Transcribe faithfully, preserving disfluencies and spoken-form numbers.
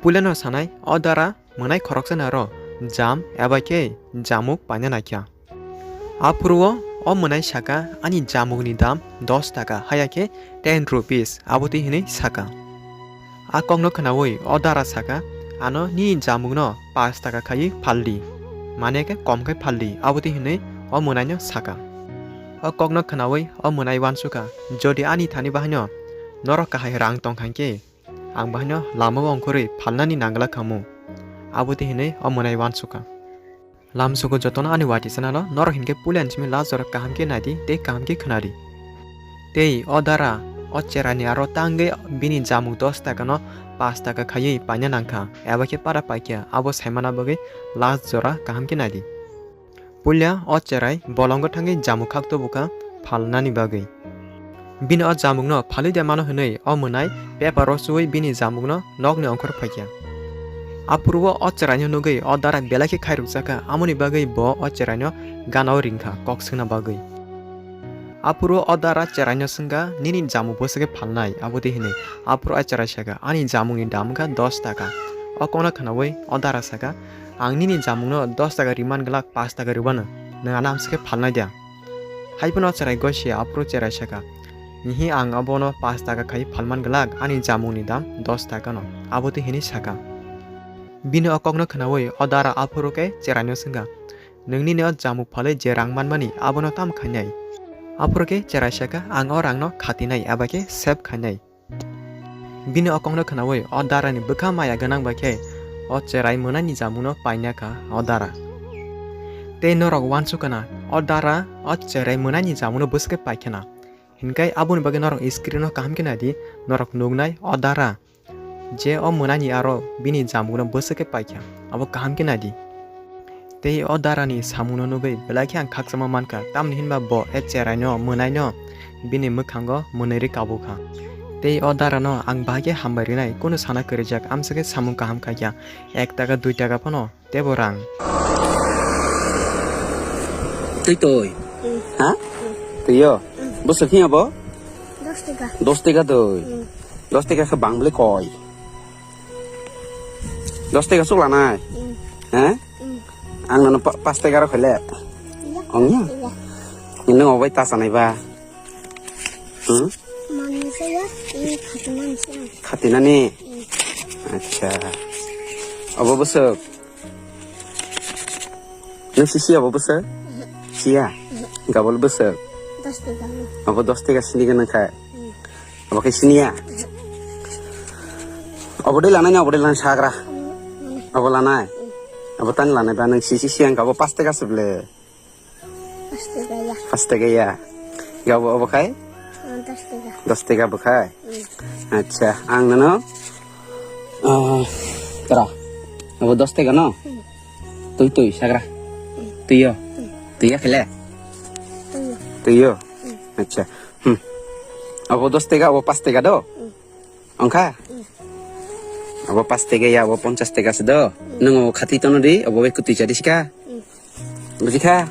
Puilano sanai, o dara mwnai khoroksa naro jam eba khe jamuk paina naikha. Aphuru o, o mwnai saka, ani jamukni dam dos taka, haya khe ten rupees, abo twi hwnwi saka. A kokno khnaui o dara saka, ano nini jamukno pash taka khaiwi phaldi, mane khe kom khai phaldi, abo twi hwnwi o mwnaino saka. O kokno khnaui o mwnai uansukha, jodi ani thani bahaino norok kahai rang tongkha hinkhe, ang bahaino lamao ongkhorwi phalnani nangla khamu, abo twi hwnwi o mwnai uansukha. Lamsogo jotono ani watisa nalo, norok hinkhe puilani simi last jora kaham khe naidi tei kaham khe khwnadi. Tei o dara o cheraini aro tangwi bini jamuk dos takano pash taka khaiwi paina nangkha, eba khe para paikha, abo saimana bagwi last jora kaham khe naidi. Puila o cherai bolongo thangwi jamuk khak tubukha phalnani bagwi. Bini o jamukno phalwi de mano hwnwi o mwnai paper o chuwi bini jamukno nokni ongkhor phaikha. Aphuru o, o cheraino nugwi o dara belai khe khairokjakha, amoni bagwi bo o cheraino ganao ringkha kok swngna bagwi. Aphuru o dara cheraino swngkha, "Nini jamuk bwswk khe phalnai?" abo twi hwnwi. Aphuru o cherai sakha, "Ani jamukni dam wngkha dos taka." O kokno khnaui o dara sakha, "Ang nini jamukno dos taka riman glak, pash taka rwbano, nwng ano amswk khe phalnai da?" Hai phano cherai gosi aphuru cherai sakha, "Ihi, ang abono pash taka khai phalman glak, ani jamungni dam dos taka no," abo twi hwnwi sakha. Bini o kokno khnaui o dara aphuru khe cheraino swngkha, "Nwng nini o jamuk phalwi je rang manmani abono tam khainai?" Aphuru khe cherai sakha, "Ang o rangno khatinai eba khe save khainai." Bini o kokno khnaui o darani bwkha maya gwnang bai khe o cherai mwnaini jamungno paina kha o dara. Tei norok uansukha na, o dara o cherai mwnaini jamungno bwswk khe paikha na. Hinkhe aboni bagwi norok screen o kaham khe naidi, norok nuknai o dara je o mwnaini aro bini jamungno bwswk khe paikha, abo kaham khe naidi. Tei o darani samungno nugwi belai khe ang khakchangma mankha, tamni hinba bo e cheraino mwnaino bini mwkhango mwnwi rwi kabukha. Tei o darano ang bahai khe hambai rwnai, kunu sana kwrwijak, amswk khe samung kaham khaikha, ek taka dui taka phano tebo rang. Twi twi. Hmm. Ha? Hmm. Twi yo? Hmm. Bwswk hiya bo? Dos taka. Dos taka twi. Hmm. Dos taka khe bang bwle koi. Dos taka chuk lanai? Hmm. Ha? Hmm. Ang nono pa-, pas taka rok khaile? Iya. Ong ya? Iya. Nini obai ta sanai ba? Hmm? Manwi saya, ini khatinani saya. Khatinani? Hmm. Acha. Obo bwswk? Nung si siya bo bwswk? Siya? Gabol bwswk? Dos taka no. Abo dos taka sini gwnang kha? Hmm. Abo khe siniya? Abo dei lanai na, abo dei lanai sagra? Hmm. Abo lanai? Hmm. Abo tani lanai ba nung si si siya, abo pas taka se ble? Pas taka ya. Pas taka ya? Gabo abo khai? Hmm, dos taka. Dos taka bo khai? Hmm. Acha, ang nono, ah, tara. Abo dos taka no? Hmm. Twi twi sagra. Twi yo. Twi ya khaile? Twi yo. Acha. Hmm. Abo dos taka, abo pas taka do? Ongkha? Abo pas taka ya, abo ponchas taka se do. Nung abo khati tono di, abo bai kwtwi chadi sika. Buji kha?